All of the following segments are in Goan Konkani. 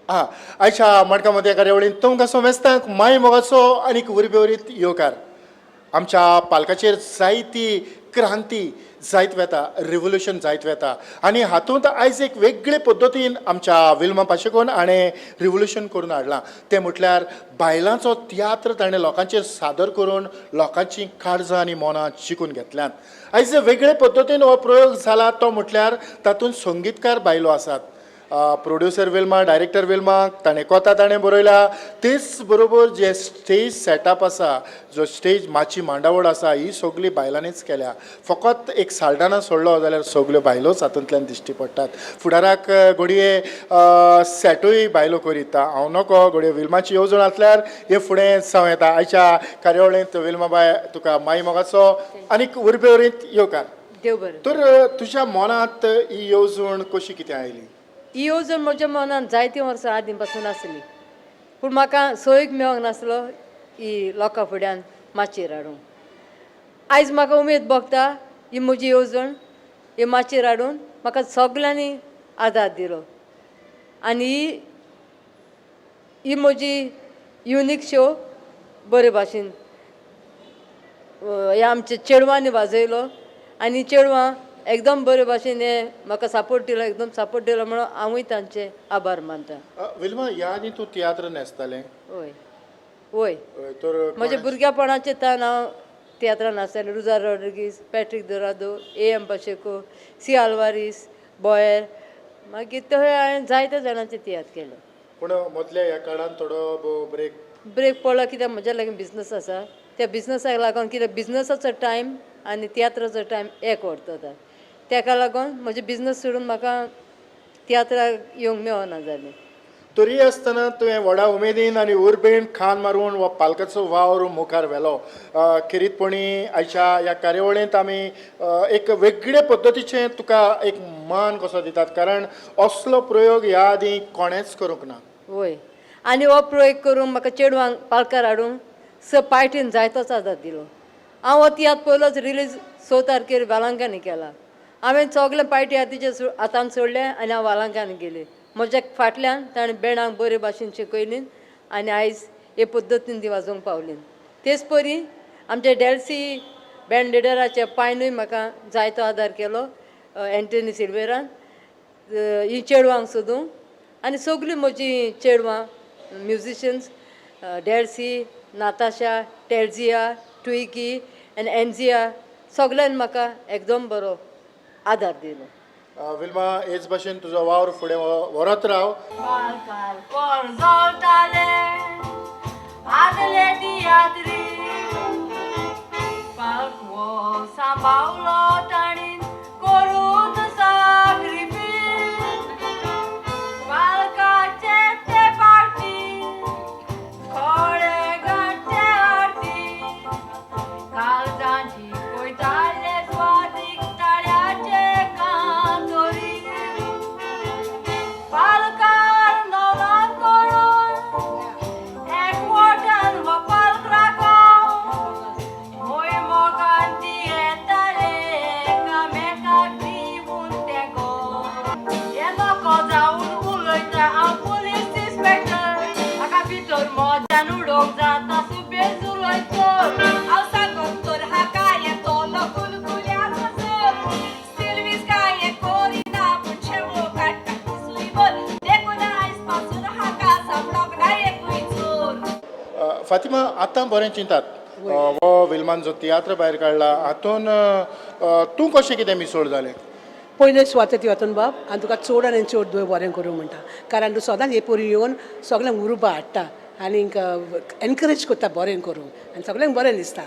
हा, आयच्या मडका मदल्या कार्यावळींत तुमकां समेस्तांक माय मोगाचो आनीक उर्बेवरीत येवकार. आमच्या पालकाचेर जायती क्रांती जायत वेता, रिवोल्युशन जायत वेता आनी हातूंत आयज एक वेगळे पद्दतीन आमच्या विल्मा पाशेकोन हाणें रिवोल्युशन करून हाडलां. तें म्हटल्यार बायलांचो तियात्र ताणें लोकांचेर सादर करून लोकांचीं काळजां आनी मनां जिखून घेतल्यांत. आयज वेगळे पद्दतीन हो प्रयोग जाला तो म्हटल्यार तातूंत संगीतकार बायलो आसात, प्रोड्युसर विल्मा, डायरेक्टर विल्मा, ताणें कोता ताणें बरयला. तेच बरोबर जे स्टेज सेटअप आसा, जो स्टेज माची मांडावळ आसा, ही सगळी बायलांनीच केल्या. फकत एक साल्डाना सोडलो जाल्यार सगल्यो बायलोच हातूंतल्यान दिश्टी पडटात. फुडाराक घडये सेटूय बायलो करीत, हांव नको, घडये विल्माची येवजण आसल्यार हे फुडें जावं येता. आयच्या कार्यावळींत विल्मा बाय, तुका माई मोगाचो आनीक उर्बेवरीत येवकार. देव बरें. तर तुज्या मनांत ही येवजण कशी कितें आयली? ही येवजण म्हज्या मनान जायतीं वर्सां आदीं पासून आसली, पूण म्हाका सोयीक मेळोंक नासलो ही लोकां फुड्यान माचयेर हाडूंक. आयज म्हाका उमेद भोगता ही म्हजी येवजण ही माचयेर हाडून म्हाका सगल्यांनी आदार दिलो आनी ही म्हजी युनीक शो बरे भाशेन ह्या आमच्या चेडवांनी वाजयलो आनी चेडवां एकदम बरे भाशेन हे म्हाका सपोर्ट दिलो, एकदम सपोर्ट दिलो म्हणून हांवूय तांचे आभार मानता. विल्मा, ह्या आदी तूं तियात्र न्हेसतालें? वय वय. तर म्हज्या भुरग्यापणाचे तान हांव तियात्रान आसतालें. रुजार Rodrigues, Patrick Dorado, A M Pacheco, C Alvares, बोयर, मागीर थंय हांवें जायत्या जाणांचे तियात्र केले. पूण मदल्या ह्या काळान थोडो ब्रेक ब्रेक पडलो कित्याक म्हज्या लागीं बिजनस आसा. त्या बिजनसाक लागून, कित्याक बिजनसाचो टायम आनी तियात्राचो टायम एक व्हरता, तेका लागून म्हजे बिजनस सोडून म्हाका तियात्राक येवंक मेळना जालें. तरी आसतना तुवें व्हडा उमेदीन आनी उर्बेन खान मारून हो पालकाचो वावर मुखार व्हेलो. खेरीतपणी आयच्या ह्या कार्यावळींत आमी एक वेगळे पद्दतीचें तुका एक मान कसो दितात, कारण असलो प्रयोग ह्या आदीं कोणेंच करूंक ना. वय, आनी हो प्रयोग करूंक म्हाका चेडवांक पालकार हाडूंक स पार्टीन जायतोच आदार दिलो. हांव हो तियात्र पयलोच रिलीज 6 तारखेर वेलांकांनी केला. हांवें सगळे पार्टी हातीचे हातान सोडले आनी हांव वालांकांनी गेलें. म्हज्या फाटल्यान ताणें बेणांक बरे भाशेन शिकयलीं आनी आयज हे पद्दतीन ती वाजोवंक पावली. तेच परी आमच्या डेल्सी बँड लिडराच्या पायनूय म्हाका जायतो आदार केलो, एंटनी सिल्वेरान, ही चेडवांक सोदूंक. आनी सगळीं म्हजीं चेडवां म्युजिशन्स डेल्सी, नाताशा, टेल्जिया, ट्विकी आनी एन्जिया, सगल्यांनी म्हाका एकदम बरो आदार दिलो. विल्मा, हेच भाशेन तुजो वावर फुडें व्हरत राव. पालकार कोण जळटाले आदले तियात्री, पालक हो सांबावलो ताणी करून साक्रिफीस, पालकाचे ते पार्टी खोळे घाटचे आरती, काळजांची कोयताले स्वादीक ताळ्याचे कांतोरी, पालकार नवलान करून एकवटान हो पालक राखो, मोय मोगान ती येताले एकामेकाक दिवन तेंको. हे नको जावन उलयता हांव पुलीस इन्स्पेक्टर, हाका भितर मोजान उडोवंक जाता सुबेज उलयतो. हांव सांगत तर हाका येतलो कुलकुल्याचो जोर, सिर्वीस काय करिना पूण शेवो काडटा दिसूयभर, देखून आयज पासून हाका सांपडोंक ना एकूय चोर. फातिमा, आतां बरें चिंतात, हो विल्मान जो तियात्र भायर काडला हातून तूं कशें कितें मिसळ जालें? पयले सुवातेर वतन बाब, आनी तुका चड आनी चड देव बरें करूं म्हणटा, कारण तूं सदांच हे पोरी येवन सगळ्यांक उर्बा हाडटा आनीक एनकरेज करता बरें करूंक आनी सगळ्यांक बरें दिसता.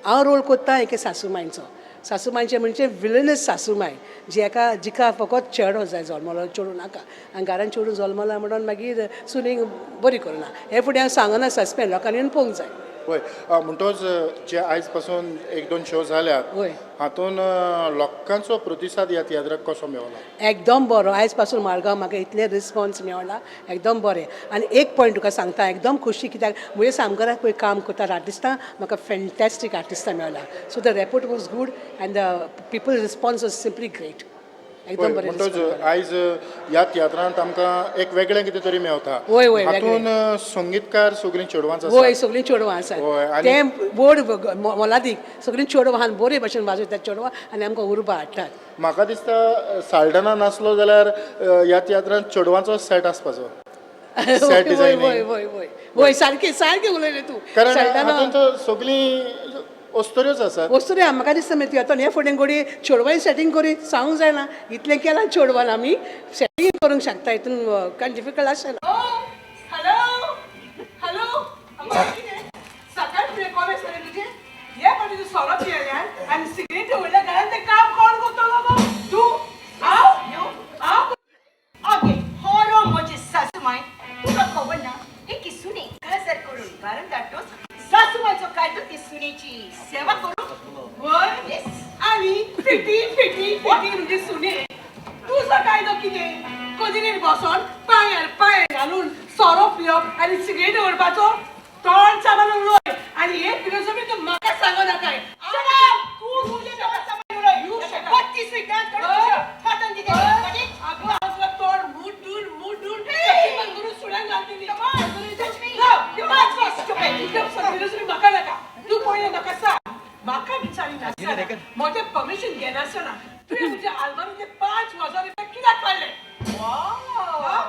हांव रोल करता एके सासूमांयचो. सासूमांयचें म्हणजे विलनस सासूमाय, जी एका जिका फकत चेडो जाय, जल्मलो चेडूं नाका, आनी घरान चेडूं जल्मला म्हणून मागीर सुनेक बरी करुना. हे फुडें हांव सांगना, सस्पेंड, लोकांनी येवन पळोवंक जाय. वय, म्हणटोच जे आयज पासून एक दोन शो जाल्यात, हातून लोकांचो प्रतिसाद ह्या तियात्राक कसो मेवला? एकदम बरो. आयज पासून मारगांव म्हाका इतलें रिस्पॉन्स मेवला, एकदम बरें. आनी एक पॉयंट तुका सांगता, एकदम खुशी कित्याक म्हजे सामकाराक पळय काम करता आर्टिस्टां, म्हाका फॅन्टॅस्टीक आर्टिस्टां Mewla. So the report was good and the people response was simply great. एकदम बरें. म्हणटच आयज ह्या तियात्रांत आमकां एक वेगळें कितें तरी मेवता. वय, वय, हातून संगीतकार सगळीं चेडवांच वय, आसा. सगळीं चेडवां आसात. वय, आनी- तें बोर्ड मोलादीक, सगळीं चेडवां आहात, बरे भशेन वाजयतात चेडवां आनी आमकां उर्बा हाडटात. म्हाका दिसता साल्डना नासलो जाल्यार ह्या तियात्रांत चेडवांचो सेट आसपाचो, सेट वय डिझायनींग. वय वय वय वय, सारकें सारकें उलयलें तूं. कारण साल्डाना हातूंत सगळीं अस्तुऱ्योच आसात. वस्तू रे. म्हाका दिसता मागीर तियात्रान हे फुडें घोडये चेडवांय सेटींग करी सांगूंक जायना इतलें केलां चेडवान, आमी सेटींग करूंक शकता हितून, कांय डिफिकल्ट आसना. हॅलो हॅलो, सकाळ फुडें कोण आसतलें तुजें? हे फावटी तूं सोरो पियेल्यार आनी सिगरेट उडल्या घरान तें काम कोण करतलो गो? तूं? हांव हांव ओके, होरो म्हजी सासूमाय, तुका खबर ना, एक सुने काजार करून घरांत धाडटोच सासूमायचो कायदो ती सुनेची सेवा करूं. वय. Yes. आनी फिटी फिटी फिटी म्हणजे सुने तुजो कायदो कितें? कजिनीर बसोन पांयार पांय घालून सोरो पिवप आनी सिगरेट ओडपाचो? तोंड सामान उलोय आनी हे फिलोसॉफी तूं म्हाका सांगो नाकाय. Shut up! तूं तुजें तोंड सामान उलय. You shut up. बत्तीस वयता तोंड तुजें. हातान दितें. Got it? अगं, हांव तुका तोंड मुड्डून मुड्डून Hey! करून सुण्याक घालतली. Come on, touch me. No, Come on, stupid. Philosophy म्हाका नाका. तूं पळय म्हाका सांग, म्हाका विचारी नासतना, म्हजें परमिशन घेनासतना तुवें म्हज्या आल्मारींतले 5000 रुपया कित्याक काडले? Wow.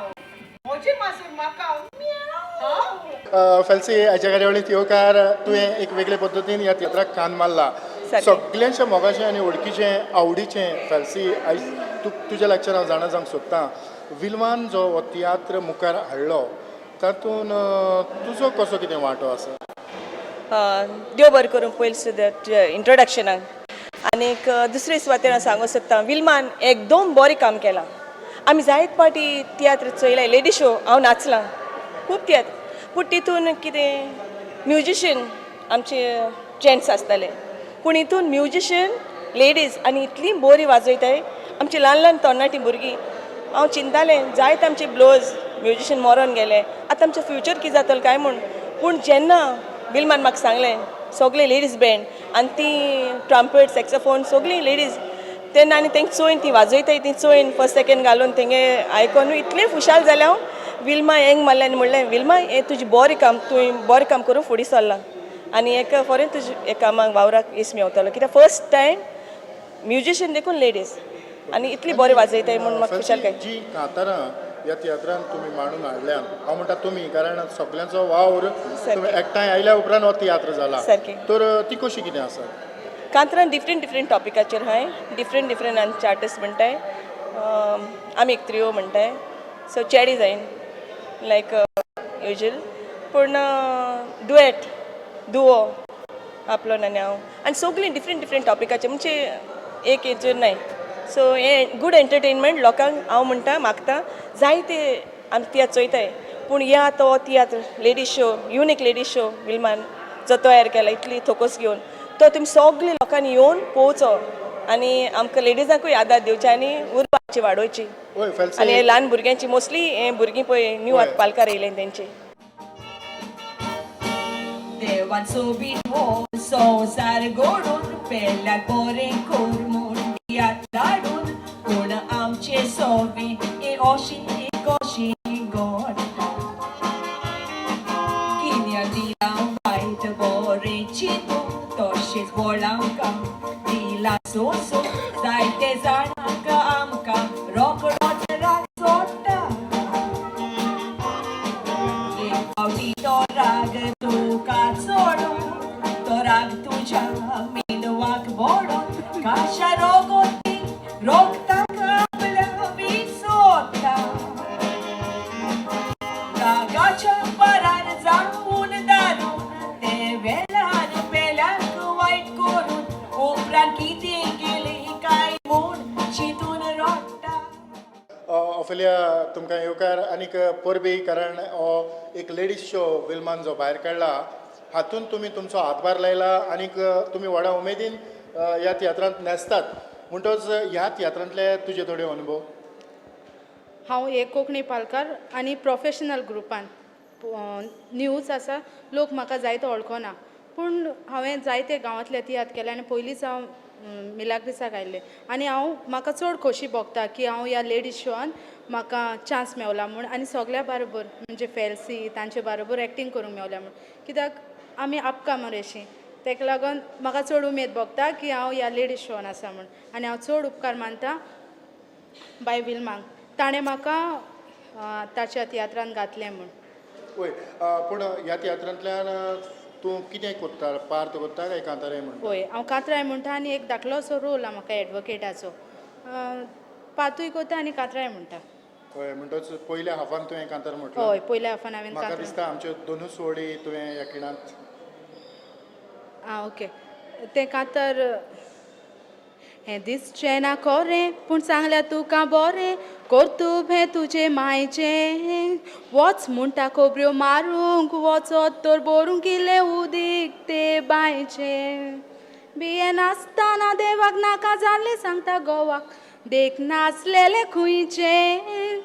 म्हजें माजूर म्हाका म्याव. फेल्सी, हाच्या कार्यावळींत येवकार. तुवें एक वेगळे पद्दतीन ह्या तियात्राक कान मारला. सारकें. सगल्यांच्या मोगाचें आनी वळखीचें, आवडीचें फेल्सी, आयज तूं तुज्या लागच्यान हांव जाणा जावंक सोदतां, विल्मान जो हो तियात्र मुखार हाडलो तातूंत तुजो कसो कितें वांटो आसा? देव बरें करूं पयलीं सुद्दां इंट्रोडक्शनाक. आनीक दुसरे सुवातेर हांव सांगूंक सोदतां, विल्मान एकदम बरें काम केलां. आमी जायत पाटी तियात्र चोयलाय, लेडी शो हांव नाचलां खूब तियात्र, पूण तितून कितें म्युजिशियन आमचे जेंट्स आसताले, पूण हितून म्युजिशियन लेडीज आनी इतलीं बरीं वाजयताय आमची ल्हान ल्हान तरणाटीं भुरगीं. हांव चिंतालें, जायत आमचे ब्लोज म्युजिशियन मरोन गेले, आतां आमचें फ्युचर कितें जातलें काय म्हूण. पूण जेन्ना विल्मान म्हाका सांगलें सगळे लेडीज बँड आनी ती ट्रम्पेट सॅक्सोफोन सगळीं लेडीज, तेन्ना आनी तेंका चोयन ती वाजयताय ती चोयन फर्स्ट सेकेंड घालून तेंगे आयकोनूय इतलें खुशाल जालें हांव. विल्मा हेंग मारलें आनी म्हणलें, विल्मा हें तुजें बरें काम, तुवें बरें काम करून फुडें सरलां आनी एका फॉरेन तुजे हे कामाक वावराक येस मेवतलो, कित्याक फर्स्ट टायम म्युजिशियन देखून लेडीज आनी इतली बरें वाजयताय म्हूण म्हाका फेल्सी, खुशालकाय. जी कांतारां ह्या तियात्रांत तुमी मांडून हाडल्यात, हांव म्हणटा तुमी कारण सगल्यांचो वावर तुमी एकठांय आयल्या उपरांत हो तियात्र जाला. सारकें. तर ती कशी कितें आसा? कांतरां डिफरंट डिफरंट टॉपिकाचेर हाय, डिफरंट डिफरंट आमचे आर्टिस्ट म्हणटाय, आमी एक त्रियो म्हणटाय, सो चेडी जायन लायक युजल, पूण डुएट दुओ आपलो आनी हांव आनी सगळीं डिफरंट डिफरंट टॉपिकाचेर, म्हणजे एक हेचेर नाय. सो हें गूड एंटरटेनमेंट लोकांक हांव म्हणटा मागता, जायते आमी तियात्र चोयताय, पूण या तो तियात्र ladies show, unique ladies show विल्मान जो तयार केला इतली थोकोस घेवन, तो तुमी सगळे लोकांनी येवन पळोवचो आनी आमकां लेडिजांकूय आदार दिवचे आनी उर्बा आमची वाडोवची. वय फेल्सी. आनी ल्हान भुरग्यांची मोस्टली हे भुरगीं पळय न्यू आतां पालकार येयले तेंची. देवान सोबीत हो संवसार घडून पेल्यार बरें कर म्हूण दियात धाडून, पूण आमचे सोबी ही अशी कशी घडटा? किन्या दिलां वायट बरें चिंतूंक, तशेंच बोळांकां दिलां सोंसूंक. जायते जाणांक आमकां रोकडोच राग सोडटा. एक फावटी तो राग तुका चडून, तो राग तुज्या मेंदवाक बोडून, काशा रोगोती रोगताक आपल्या विसोता. रागाच्या परार जावन दारून ते वेळार पेल्याक वायट करून, उपरांत कितें केलें काय म्हूण चिंतून रडटा. ऑफेलिया, तुमकां येवकार आनीक परबी, कारण हो एक लेडीज शो विल्मान जो भायर काडला हातूंत तुमी तुमचो हातभार लायला आनीक तुमी व्हडा उमेदीन ह्या तियात्रांत न्हेसतात, म्हणटच ह्या तियात्रांतले तुजे थोडे अनुभव. हांव एक कोंकणी पालकार आनी प्रोफेशनल ग्रुपान न्यूज आसा, लोक म्हाका जायतो वळखना. पूण हांवें जायते गांवांतले तियात्र केले आनी पयलींच हांव मिलाग्रिसाक आयिल्लें आनी हांव म्हाका चड खोशी भोगता की हांव ह्या लेडीज शोआन म्हाका चान्स मेवला म्हूण आनी सगल्या बारोबर म्हणजे फेल्सी तांचे बारोबर एक्टींग करूंक मेवल्या म्हूण कित्याक आमी आपकामर अशीं ताका लागून म्हाका चड उमेद भोगता की हांव ह्या लेडीज शोन आसा म्हूण आनी हांव चड उपकार मानता बाय विल्माक ताणें म्हाका ताच्या तियात्रान घातलें म्हूण. वय, पूण ह्या तियात्रांतल्यान तूं कितें कोत्ता, पार्त कोत्ता काय कांताराय म्हणटा? वय, हांव कांतराय म्हणटा आनी एक धाकलोसो रोल आहा म्हाका एडवोकेटाचो, पातूय कोत्ता आनी कांतराय म्हणटा. हय, म्हणटच पयल्या हाफान तुवें कांतार म्हटलें? हय, पयल्या हाफान हांवें म्हाका कांतार. दिसता आमच्यो दोनूच वळी तुवें ह्या खिणांत. आं ओके, तें कांतार हें दिसचें ना खोरें पूण सांगल्या तुका बोरें कर्तुब हें तुजें मायचें वच म्हणटा खबऱ्यो मारूंक वचत तर भरूंक इल्लें उदीक तें बांयचें भियेनासतना देवाक नाका जाल्लें सांगता घोवाक देख नासलेलें खुंयचें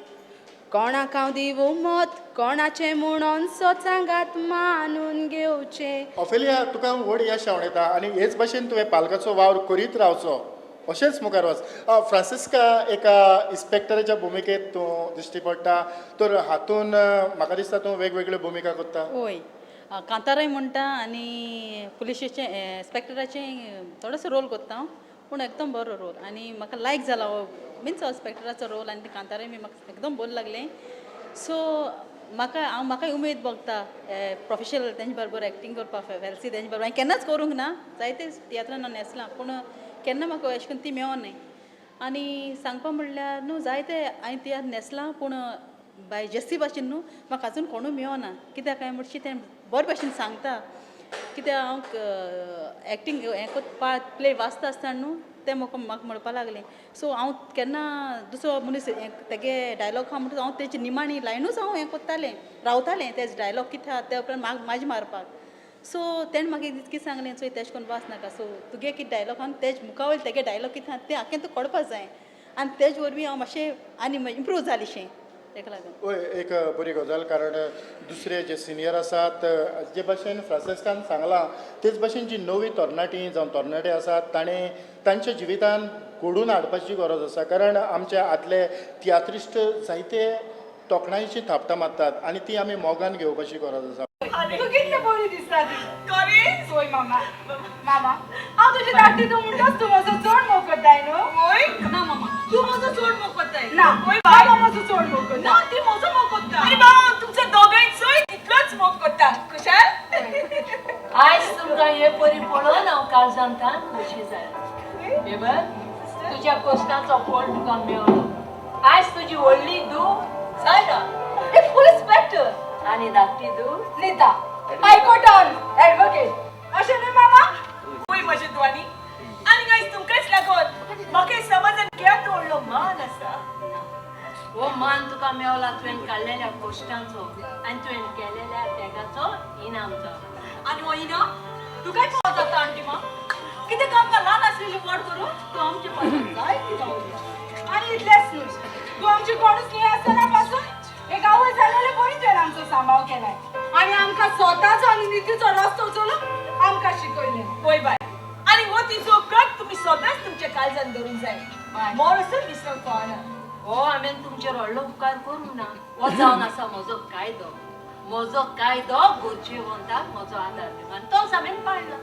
कोणाक हांव दिवूं मत कोणाचें म्हणून सांगात मानून घेवचें. ऑफेलिया, तुका व्हड यश आंवडेता आनी हेच भाशेन तुवें पालकाचो वावर करीत रावचो अशेंच मुखार वच. फ्रांसिस्का, एका इन्स्पेक्टराच्या भुमिकेंत तूं दिश्टी पडटा, तर हातून म्हाका दिसता तूं वेगवेगळ्यो भुमिका करता. वय, कांताराय म्हणटा आनी पुलिशेचें इन्स्पेक्टराचें थोडोसो रोल करता हांव, पूण एकदम बरो रोल आनी म्हाका लायक जाला हो मिन्स हो इन्स्पेक्टराचो रोल आनी कांताराय बी म्हाका एकदम बरें लागलें. सो म्हाका हांव म्हाकाय उमेद भोगता प्रोफेशनल तेंचे बरोबर एक्टींग करपाक, फेल्सी तेंचे बरोबर हांवें केन्नाच करूंक ना, जायते तियात्रान हांव न्हेसलां पूण केन्ना म्हाका अशें करून ती मेवोनाय. आनी सांगपा म्हणल्यार न्हू जायते हांवें तियात्र न्हेसलां पूण बाय जेसी भाशेन न्हू म्हाका आजून कोणूय मेवना, कित्याक काय म्हणशी तें बरे भाशेन सांगता. कित्याक हांव एक्टींग हें पार्ट प्ले वाचता आसतना न्हू तें म्हाका म्हाका म्हणपा लागलें. सो हांव केन्ना दुसरो मनीस तेगे डायलॉग आहा म्हणटकच हांव तेजी निमाणी लायनूच हांव हें कोत्तालें, रावतालें तेज डायलॉग कितें आहा ते उपरांत म्हाका म्हाजें मारपाक. सो तेणें म्हाका एक दीस कितें सांगलें, चोय तेश कोन्न वाच नाका, सो तुगे कितें डायलॉग आहा तेज मुखा वयले तेगे डायलॉग कितें आहा तें आख्खें तुका कोडपा जाय आनी तेज वरवीं हांव मातशें आनी इम्प्रूव जालें तेका लागून. वय, एक बरी गजाल, कारण दुसरे जे सिनियर आसात जे भाशेन फ्रांसिस्कान सांगलां तेच भाशेन जी नवी तरणाटी जावं तरणाटे आसात ताणें तांच्या जिवितान घडोवन हाडपाची गरज आसा, कारण आमचे आदले तियात्रिस्ट जायते तोखणायेची थापटां मारतात आनी ती आमी मोगान घेवपाची गरज आसा. तूं कितली बरी दिसता ती. खरेंच? चोय मामा, मामा हांव तुजी धाकटी तूं म्हणटाच तूं म्हजो चड मोग करताय न्हू? वय ना मामा, तूं म्हजो चड मोग करताय. ना, वय बाय, मामा म्हजो चड मोग करता. ना, ती म्हजो मोग करता. आरे बाबा, तुमच्या दोगांयचोय तितलोच मोग करता. खुशाल. आयज तुमकां हे परी पळोवन हांव काळजांत खोशी जालें. बेबर, तुज्या कश्टाचो फळ तुका मेळ्ळो. आयज तुजी व्हडली धूव जायना एक फूल इन्स्पेक्टर आनी धाकटी धूव नीता हायकोर्टान एडवोकेट, अशें न्हय मामा? वय म्हज्या धुवांनी, आनी आयज तुमकांच लागून म्हाका समाजान केदो व्हडलो मान आसा. हो मान तुका मेवला तुवें काडलेल्या कश्टांचो आनी तुवें केलेल्या त्यागाचो इनाम जावन. आनी हो इनाम तुकाय फावो जाता आंटी मा, कितें आमकां ल्हान आसलेली व्हड करून तूं आमचे पासून जायती जावली. आनी इतलेंच न्हय, तूं आमची कोणूच न्हय आसतना पासून एक आवय जालेले बरी तुवें आमचो सांबाळ केलाय आनी आमकां स्वताचो आनी नितीचो रस्तो चलूंक आमकां शिकयलें. वय बाय, आनी हो तिचो उपकार तुमी सदांच तुमच्या काळजान धरूंक जाय, मोरसून विसरूंक फावना. हो हांवें तुमचेर व्हडलो उपकार करूंक ना, हो जावन आसा म्हजो कायदो. म्हजो कायदो गरजेवंताक म्हजो आदार दिवन आनी तोच हांवें पाळ्ळा.